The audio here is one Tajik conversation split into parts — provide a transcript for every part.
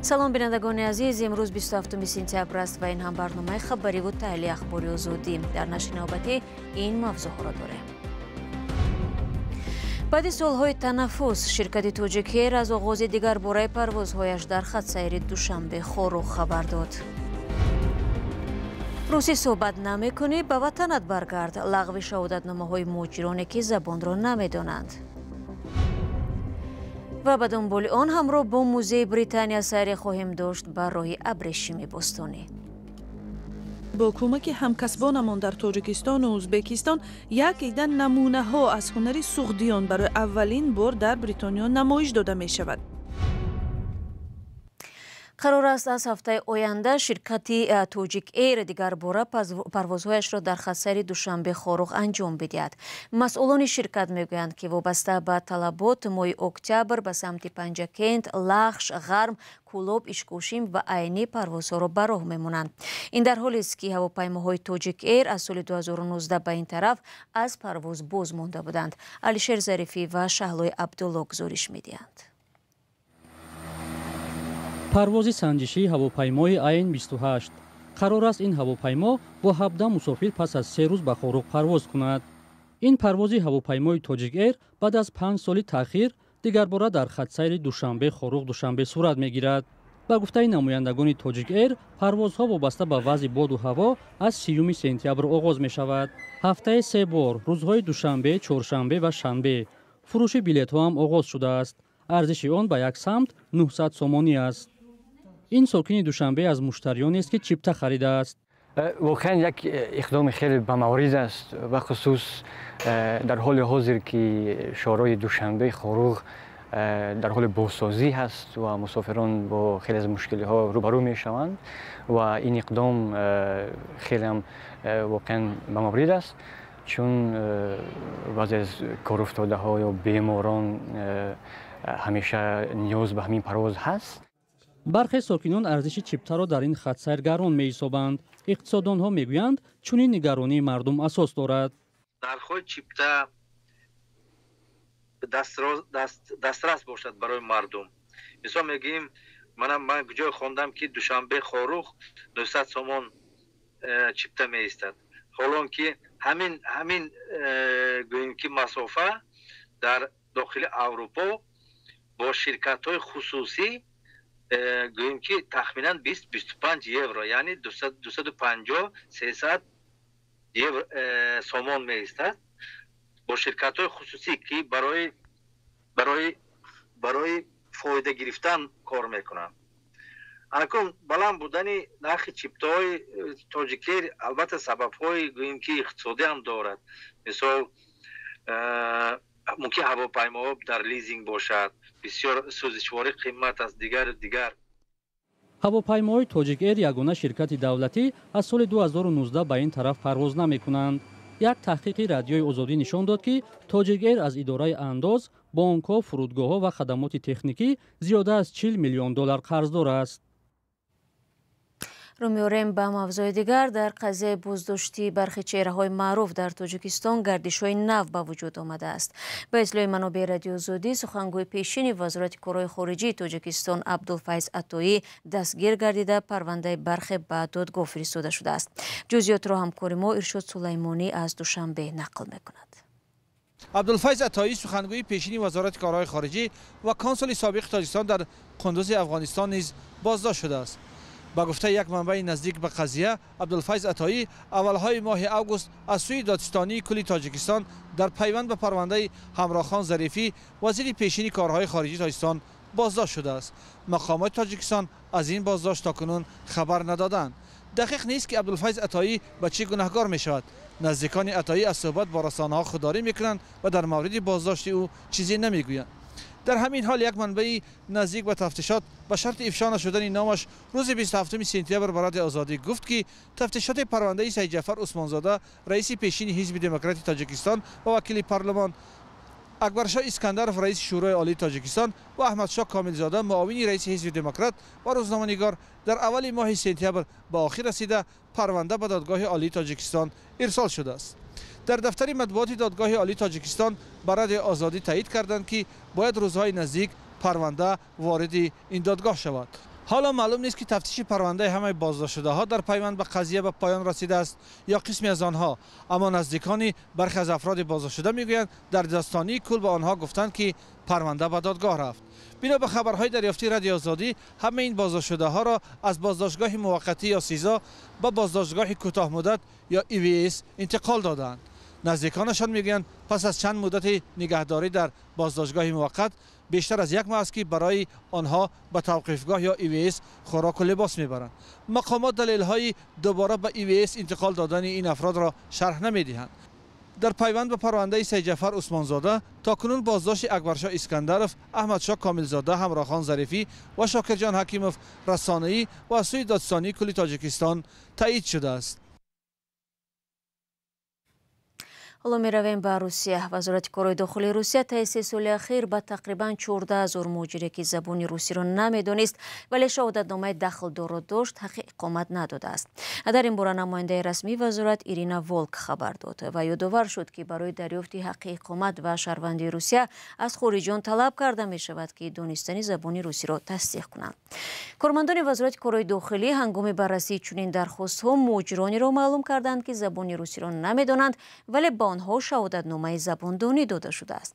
Салом, бинандагони азиз. Имрӯз 27 сентябр аст ва ин ҳам барномаи хабариву таҳлили Ахбори Озодӣ. Дар нашри навбатӣ ин мавзӯъҳоро дорем. Баъди солҳои танаффус ширкати Тоҷик Эйр аз оғози дигарбораи парвозҳояш дар хатсайри Душанбе Хоруғ хабар дод. Русӣ суҳбат намекунӣ, ба ватанат баргард. Лағви шаҳодатномаҳои муҳоҷироне, ки забонро намедонанд. Ва ба дунболи он ҳамроҳ бо музеи Британия сайре хоҳем дошт ба роҳи абрешими бостонӣ. Бо кӯмаки ҳамкасбонамон дар Тоҷикистону Ӯзбекистон як ида намунаҳо аз ҳунари суғдиён барои аввалин бор дар Бритониё намоиш дода мешавад. Қарор аст, аз ҳафтаи оянда ширкати Тоҷик Эйр дигарбора парвозҳояшро дар хатсайри Душанбе Хоруғ анҷом бидиҳад. Масъулони ширкат мегӯянд, ки вобаста ба талабот моҳи октябр ба самти Панҷакент, Лахш, Ғарм, Кӯлоб, Ишкошим ва Айнӣ парвозҳоро ба роҳ мемонанд. Ин дар ҳолест, ки ҳавопаймоҳои Тоҷик Эйр аз соли 2019 ба ин тараф аз парвоз боз монда буданд. Алишер Зарифӣ ва Шаҳлои Абдулло гузориш медиҳанд. Парвози санҷишии ҳавопаймои АН 28. Қарор аст, ин ҳавопаймо бо 17 мусофир пас аз 3 рӯз ба Хоруғ парвоз кунад. Ин парвози ҳавопаймои Тоҷик Эйр баъд аз 5 соли таъхир дигарбора дар хатсайри Душанбе Хоруғ Душанбе сурат мегирад. Ба гуфтаи намояндагони Тоҷик Эйр, парвозҳо вобаста ба вазъи боду ҳаво аз 30 сентябр оғоз мешавад. Ҳафтаи се бор, рӯзҳои душанбе, чоршанбе ва шанбе. Фурӯши билетҳо ҳам оғоз шудааст. Арзиши он ба як самт 900 сомонӣ аст. Ин сокини Душанбе аз муштариёнест, ки чипта харидааст. Воқеан, як иқдоми хеле бамаврид аст, бахусус дар ҳоли ҳозир, ки шоҳроҳи Душанбе Хоруғ дар ҳоли бозсозӣ ҳаст ва мусофирон бо хеле аз мушкилиҳо рӯбарӯ мешаванд ва ин иқдом хелеам воқеан бамаврид аст, чун баъзе аз коруфтодаҳо ё беморон ҳамеша ниёз ба ҳамин парвоз ҳаст. Бархе сокинон арзиши чиптаро дар ин хатсайр гарон меҳисобанд. Иқтисоддонҳо мегӯянд, чунин нигаронии мардум асос дорад. Нархҳои чипта дастрас бошад барои мардум. Мисол мегӯем, манам ман ҷое хондам, ки Душанбе Хоруғ 900 сомон чипта меистад, ҳолон ки ҳамин, гӯем ки, масофа дар дохили Аврупо бо ширкатҳои хусусӣ, гӯем ки, тахминан 20-25 евро, яъне 250, 300 сомон меистад бо ширкатҳои хусусӣ, ки барои фоида гирифтан кор мекунанд. Акун баланд будани нархи чиптаҳои Тоҷикэйр албатта сабабҳои, гӯем ки, иқтисодӣ ҳам дорад. Мисол, мумкин ҳавопаймоҳо дар лизинг бошад, бисёр сӯзишворӣ қимат аст, дигару дигар. Ҳавопаймоҳои Тоҷик Эйр, ягона ширкати давлатӣ, аз соли 2019 ба ин тараф парвоз намекунанд. Як таҳқиқи Радиои Озодӣ нишон дод, ки Тоҷик Эйр аз идораи андоз, бонкҳо, фурудгоҳҳо ва хадамоти техникӣ зиёда аз 40 миллион доллар қарздор аст. Рӯ меорем ба мавзӯи дигар. Дар қазияи боздошти бархе чеҳраҳои маъруф дар Тоҷикистон гардишҳои нав ба вуҷуд омадааст. Ба иттилои манобеи Радиои Озодӣ, сухангӯи пешини Вазорати корҳои хориҷии Тоҷикистон Абдулфайз Атоӣ дастгир гардида, парвандаи бархе ба додгоҳ фиристода шудааст. Ҷузъиётро ҳамкори мо Иршод Сулаймонӣ аз Душанбе нақл мекунад. Абдулфайз Атоӣ, сухангӯи пешини Вазорати корҳои хориҷӣ ва консули собиқи Тоҷикистон дар Қундузи Афғонистон низ боздошт шудааст. Ба гуфтаи як манбаи наздик ба қазия, Абдулфайз Атоӣ аввалҳои моҳи август аз сӯи Додситонии кулли Тоҷикистон дар пайванд ба парвандаи Ҳамроҳхон Зарифӣ, вазири пешини корҳои хориҷии Тоҷикистон, боздошт шудааст. Мақомоти Тоҷикистон аз ин боздошт то кунун хабар надоданд. Дақиқ нест, ки Абдулфайз Атоӣ ба чӣ гунаҳгор мешавад. Наздикони Атоӣ аз суҳбат бо расонаҳо худдорӣ мекунанд ва дар мавриди боздошти ӯ чизе намегӯянд. Дар ҳамин ҳол, як манбаи наздик ба тафтишот ба шарти ифшо нашудани номаш рӯзи 27 сентябр ба Радиои Озодӣ гуфт, ки тафтишоти парвандаи Сайдҷафар Усмонзода, раиси пешини Ҳизби демократии Тоҷикистон ва вакили парлумон, Акбаршоҳ Искандаров, раиси Шӯрои олии Тоҷикистон, ва Аҳмадшоҳ Комилзода, муовини раиси Ҳизби демократ ва рӯзноманигор, дар аввали моҳи сентябр ба охир расида, парванда ба Додгоҳи олии Тоҷикистон ирсол шудааст. Дар дафтари матбуоти Додгоҳи олии Тоҷикистон ба Радиои Озодӣ таъид карданд, ки бояд рӯзҳои наздик парванда вориди ин додгоҳ шавад. Ҳоло маълум нест, ки тафтиши парвандаи ҳамаи боздоштшудаҳо дар пайванд ба қазия ба поён расидааст ё қисме аз онҳо. Аммо наздикони бархе аз афроди боздоштшуда мегӯянд, дар додситонии кул ба онҳо гуфтанд, ки парванда ба додгоҳ рафт. Бино ба хабарҳои дарёфтии Радиои Озодӣ, ҳамаи ин боздоштшудаҳоро аз боздоштгоҳи муваққатӣ ё СИЗО ба боздоштгоҳи кӯтоҳмуддат ё ИВС интиқол додаанд. Наздиконашон мегӯянд, пас аз чанд муддати нигаҳдорӣ дар боздоштгоҳи муваққат бештар аз як моҳ аст, ки барои онҳо ба тавқифгоҳ ё ИВС хӯроку либос мебаранд. Мақомот далелҳои дубора ба ИВС интиқол додани ин афродро шарҳ намедиҳанд. Дар пайванд ба парвандаи Сайдҷафар Усмонзода то кунун боздошти Акбаршоҳ Искандаров, Аҳмадшоҳ Комилзода, Ҳамроҳхон Зарифӣ ва Шокирҷон Ҳакимов расонаӣ ва аз сӯи додситонии кулли Тоҷикистон таъид шудааст. Ҳоло меравем ба Русия. Вазорати корҳои дохилии Русия таи 3 соли ахир ба тақрибан 14 000 муҳоҷире, ки забони русиро намедонист, вале шаҳодатномаи дахлдорро дошт, ҳаққи иқомат надодааст. Дар ин бора намояндаи расмии вазорат Ирина Волк хабар дод ва ёдовар шуд, ки барои дарёфти ҳаққи иқомат ва шаҳрвандии Русия аз хориҷиён талаб карда мешавад, ки донистани забони русиро тасдиқ кунанд. Кормандони вазорати корҳои дохилӣ ҳангоми баррасии чунин дархостҳо муҳоҷиронеро маълум карданд, ки забони русиро намедонанд, вале ба онҳо шаҳодатномаи забондонӣ дода шудааст.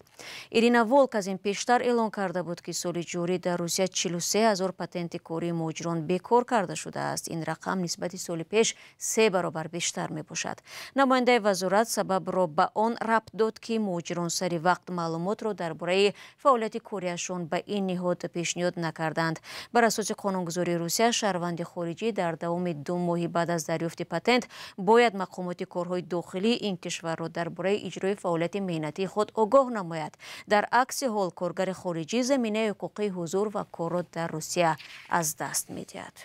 Ирина Волк аз ин пештар эълон карда буд, ки соли ҷорӣ дар Русия 43 000 патенти кории муҳоҷирон бекор карда шудааст. Ин рақам нисбати соли пеш 3 баробар бештар мебошад. Намояндаи вазорат сабабро ба он рабт дод, ки муҳоҷирон сари вақт маълумотро дар бораи фаъолияти кориашон ба ин ниҳод пешниҳод накарданд. Бар асоси қонунгузории Русия, шаҳрванди хориҷӣ дар давоми 2 моҳи баъд аз дарёфти патент бояд мақомоти корҳои дохилии ин кишварро дар бораи иҷрои фаъолияти меҳнатии худ огоҳ намояд. Дар акси ҳол коргари хориҷӣ заминаи ҳуқуқии ҳузур ва корро дар Русия аз даст медиҳад.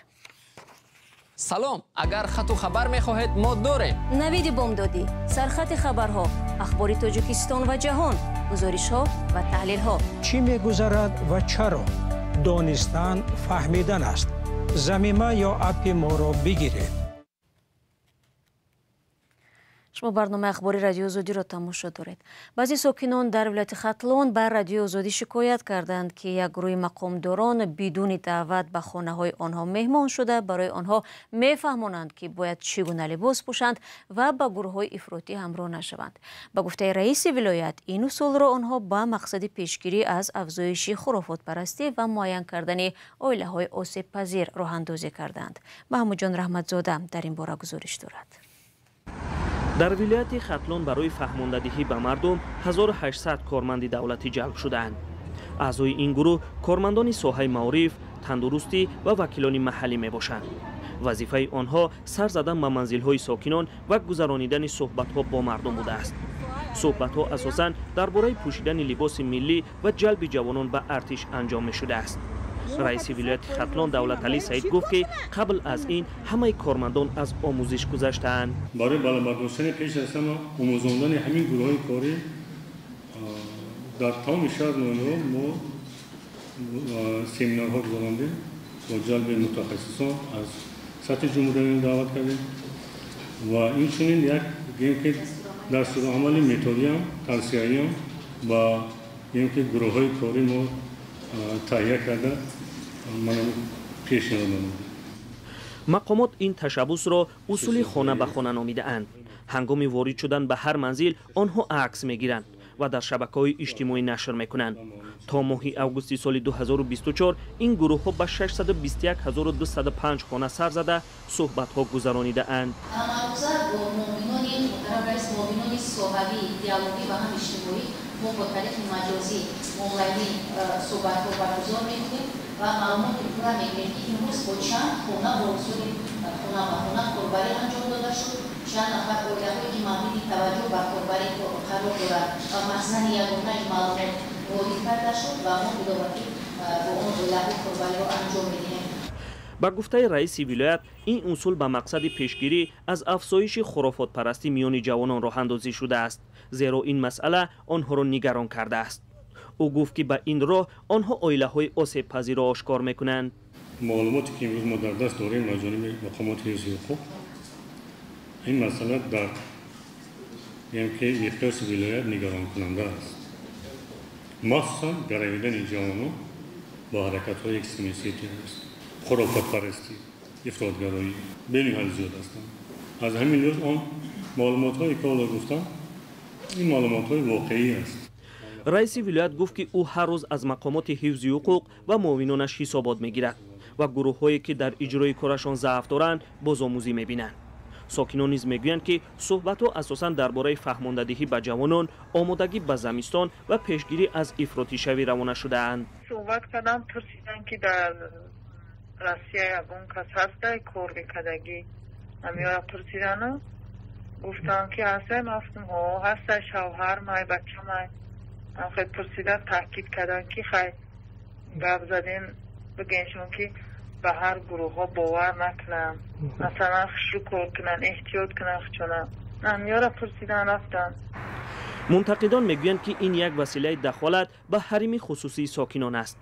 Салом, агар хату хабар мехоҳед, мо дорем. Навиди бомдодӣ, сархати хабарҳо, ахбори Тоҷикистон ва ҷаҳон, гузоришҳо ва таҳлилҳо. Чӣ мегузарад ва чаро? Донистан фаҳмидан аст. Замима ё аппи моро бигиред. Шумо барномаи ахбори Радиои Озодиро тамошо доред. Баъзе сокинон дар вилояти Хатлон ба Радиои Озодӣ шикоят карданд, ки як гурӯҳи мақомдорон бидуни даъват ба хонаҳои онҳо меҳмон шуда, барои онҳо мефаҳмонанд, ки бояд чӣ гуна либос пӯшанд ва ба гурӯҳҳои ифротӣ ҳамроҳ нашаванд. Ба гуфтаи раиси вилоят, ин усулро онҳо ба мақсади пешгирӣ аз афзоиши хурофотпарастӣ ва муайян кардани оилаҳои осебпазир роҳандозӣ карданд. Маҳмудҷон Раҳматзода дар ин бора гузориш дорад. Дар вилояти Хатлон барои фаҳмондадиҳӣ ба мардум 1800 корманди давлатӣ ҷалб шудаанд. Аъзои ин гурӯҳ кормандони соҳаи маориф, тандурустӣ ва вакилони маҳаллӣ мебошанд. Вазифаи онҳо сар задан ба манзилҳои сокинон ва гузаронидани суҳбатҳо бо мардум будааст. Суҳбатҳо асосан дар бораи пӯшидани либоси миллӣ ва ҷалби ҷавонон ба артиш анҷом мешудааст. Раиси вилояти Хатлон Давлаталӣ Саид гуфт, ки қабл аз ин ҳамаи кормандон аз омӯзиш гузаштаанд. Барои баланд бардоштани пеш аз ҳама омӯзондани ҳамин гурӯҳҳои корӣ дар тамоми шаҳр ноҳияҳо мо семинарҳо гузарондем, бо ҷалби мутахассисон аз сатҳи ҷумҳуриявӣ даъват кардем ва инчунин як гӯем ки дастурамали методиам тавсияиам ба гӯем ки гурӯҳҳои корӣ мо таҳия карда пешниҳод намудем. Мақомот ин ташаббусро усули хона ба хона номидаанд. Ҳангоми ворид шудан ба ҳар манзил онҳо акс мегиранд ва дар шабакаҳои иҷтимоӣ нашр мекунанд. То моҳи августи соли 2024 ин гурӯҳҳо ба 621 205 хона сар зада, суҳбатҳо гузаронидаанд. Ҳамарӯза бо муовинони муҳтарам раис, муовинони соҳавӣ, диалогӣ ва ҳам иҷтимоӣ мо бо тариқи маҷозӣ, онлайнӣ суҳбатҳо баргузор мекунем ва маълумоти пурра мегирем, ки имрӯз бо чанд хона бо усули хона ба хона корбарӣ анҷом дода шуд, чанд нафар оилаҳое, ки мавриди таваҷҷӯҳ ба корбарӣ қарор дорад ва махзани ягонаи маълумот ворид карда шуд ва мо иловагӣ бо он оилаҳо корбариро анҷом медиҳем. Ба гуфтаи раиси вилоят, ин усул ба мақсади пешгирӣ аз афзоиши хурофотпарастӣ миёни ҷавонон роҳандозӣ шудааст, зеро ин масъала онҳоро нигарон кардааст. Ӯ гуфт, ки ба ин роҳ онҳо оилаҳои осебпазирро ошкор мекунанд. Маълумоте ки имрӯз мо дар даст дорем аз ҷониби мақомоти ҳифзи ҳуқуқ, ин масъала дар ки миқёси вилоят нигаронкунанда аст, махсусан гаравидани ҷавонон бо ҳаракатҳои экстремистии террористӣ. хурофотпарастӣ, ифротгароӣ бениҳоят зиёд ҳастанд. Аз ҳамин лиҳоз он маълумотҳое ки ҳоло гуфтам, ин маълумотҳои воқеӣ аст. Раиси вилоят гуфт, ки ӯ ҳар рӯз аз мақомоти ҳифзи ҳуқуқ ва муовинонаш ҳисобот мегирад ва гурӯҳҳое ки дар иҷрои корашон заъф доранд, бозомӯзӣ мебинанд. Сокинон низ мегӯянд, ки суҳбатҳо асосан дар бораи фаҳмондадиҳӣ ба ҷавонон, омодагӣ ба замистон ва пешгирӣ аз ифротишавӣ равона шудаанд. Суҳбат кардам, пурсиданд, ки дар Россия ягон кас ҳастай кор мекардагӣ. Ҳамиёра пурсидану гуфтам, ки ҳастай. Ман гуфтам, ҳо, ҳастай, шавҳар май, бача май. Хел пурсидан, таъкид карданд, ки хай гап задем, бигӯен шумо, ки ба ҳар гурӯҳҳо бовар накунанд, масалан, хушрӯ кор кунанд, эҳтиёт кунанд хучона. Ҳамиёра пурсидан, рафтанд. Мунтақидон мегӯянд, ки ин як василаи дахолат ба ҳарими хусусии сокинон аст,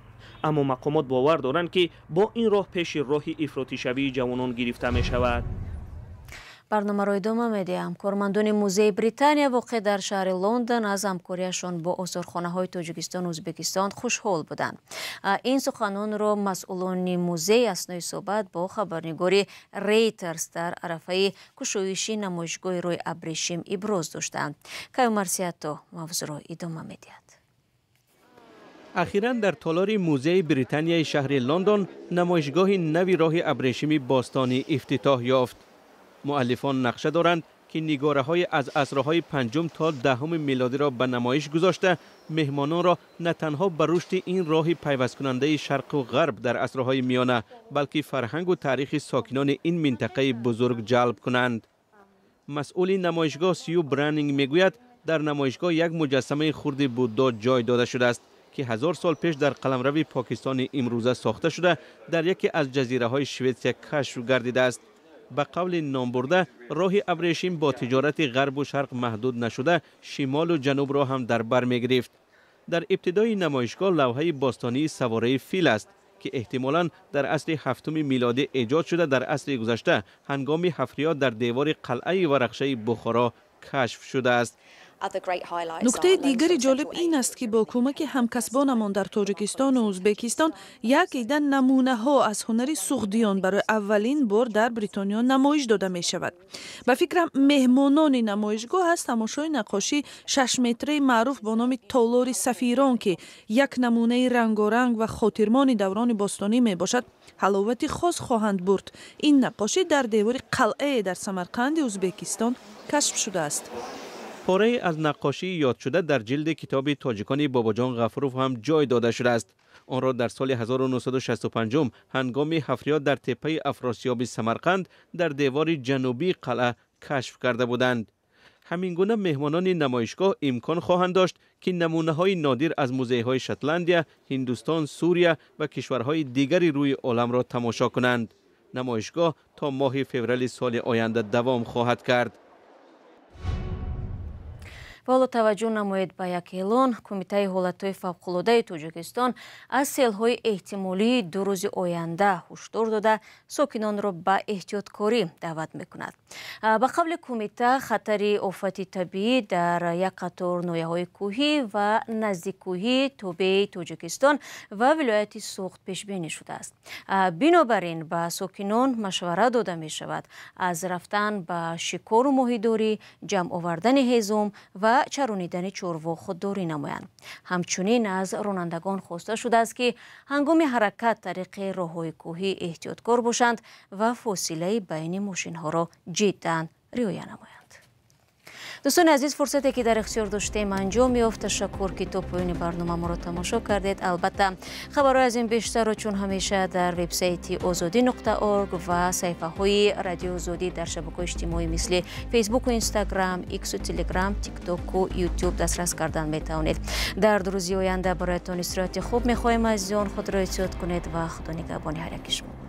аммо мақомот бовар доранд, ки бо ин роҳ пеши роҳи ифротишавии ҷавонон гирифта мешавад. Барномаро идома медиҳам. Кормандони музеи Британия воқеъ дар шаҳри Лондон аз ҳамкориашон бо осорхонаҳои Тоҷикистону Ӯзбекистон хушҳол буданд. Ин суханонро масъулони музей аснои суҳбат бо хабарнигори Рейтерс дар арафаи кушоиши намоишгоҳи роҳи абрешим иброз доштанд. Каюмарсиято мавзӯъро идома медиҳад. Ахиран дар толори музеи Британияи шаҳри Лондон намоишгоҳи нави роҳи абрешими бостонӣ ифтитоҳ ёфт. Муаллифон нақша доранд, ки нигораҳои аз асрҳои панҷум то даҳуми милодиро ба намоиш гузошта, меҳмононро на танҳо ба рушди ин роҳи пайвасткунандаи шарқу ғарб дар асрҳои миёна, балки фарҳангу таърихи сокинони ин минтақаи бузург ҷалб кунанд. Масъули намоишгоҳ Сью Браннинг мегӯяд, дар намоишгоҳ як муҷассамаи хурди Буддо ҷой дода шудааст, ки 1000 сол пеш дар қаламрави Покистони имрӯза сохта шуда, дар яке аз ҷазираҳои Шветсия кашф гардидааст. Ба қавли номбурда, роҳи абрешим бо тиҷорати ғарбу шарқ маҳдуд нашуда, шимолу ҷанубро ҳам дар бар мегирифт. Дар ибтидои намоишгоҳ лавҳаи бостонии савораи фил аст, ки эҳтимолан дар асри ҳафтуми милодӣ эҷод шуда, дар асри гузашта ҳангоми ҳафриёт дар девори қалъаи Варақшаи Бухоро кашф шудааст. Нуктаи дигари ҷолиб ин аст, ки бо кӯмаки ҳамкасбонамон дар Тоҷикистону Ӯзбекистон як ида намунаҳо аз ҳунари суғдиён барои аввалин бор дар Бритониё намоиш дода мешавад. Ба фикрам, меҳмонони намоишгоҳ аз тамошои наққошии шашметраи маъруф бо номи Толори сафирон, ки як намунаи рангоранг ва хотирмони даврони бостонӣ мебошад, ҳаловати хос хоҳанд бурд. Ин наққошӣ дар девори қалъае дар Самарқанди Ӯзбекистон кашф шудааст. Порае аз наққошии ёдшуда дар ҷилди китоби тоҷикони Бобоҷон Ғафуров ҳам ҷой дода шудааст. Онро дар соли 1965 ҳангоми ҳафриёт дар теппаи Афросиёби Самарқанд дар девори ҷанубии қалъа кашф карда буданд. Ҳамин гуна меҳмонони намоишгоҳ имкон хоҳанд дошт, ки намунаҳои нодир аз музейҳои Шотландия, Ҳиндустон, Сурия ва кишварҳои дигари рӯи оламро тамошо кунанд. Намоишгоҳ то моҳи феврали соли оянда давом хоҳад кард. Ва ҳоло таваҷҷӯҳ намоед ба як эълон. Кумитаи ҳолатҳои фавқулодаи Тоҷикистон аз селҳои эҳтимолии 2 рӯзи оянда ҳушдор дода, сокинонро ба эҳтиёткорӣ даъват мекунад. Ба қавли кумита, хатари офати табиӣ дар як қатор ноҳияҳои кӯҳӣ ва наздиккӯҳии тобеи Тоҷикистон ва вилояти Суғд пешбинӣ шудааст. Бинобар ин ба сокинон машварат дода мешавад аз рафтан ба шикору моҳидорӣ, ҷамъ овардани ҳезум ва чаронидани чорво худдорӣ намоянд. Ҳамчунин аз ронандагон хоста шудааст, ки ҳангоми ҳаракат тариқи роҳҳои кӯҳӣ эҳтиёткор бошанд ва фосилаи байни мошинҳоро ҷиддан риоя намоянд. Дӯстони азиз, фурсате ки дар ихтиёр доштем анҷом ёфт. Ташаккур, ки то поёни барнома моро тамошо кардед. Албатта, хабарҳои аз ин бештарро чун ҳамеша дар вебсайти озодӣ.орг ва саҳифаҳои Радиои Озодӣ дар шабакаҳои иҷтимоӣ мисли Фейсбуку, Инстаграм, Иксу, Телеграм, Тиктоку, Ютуб дастрас кардан метавонед. Дар 2 рӯзи оянда бароятон истироҳати хуб мехоҳем. Азизон, худро эҳтиёт кунед ва Худо нигаҳбони ҳар яки шумо.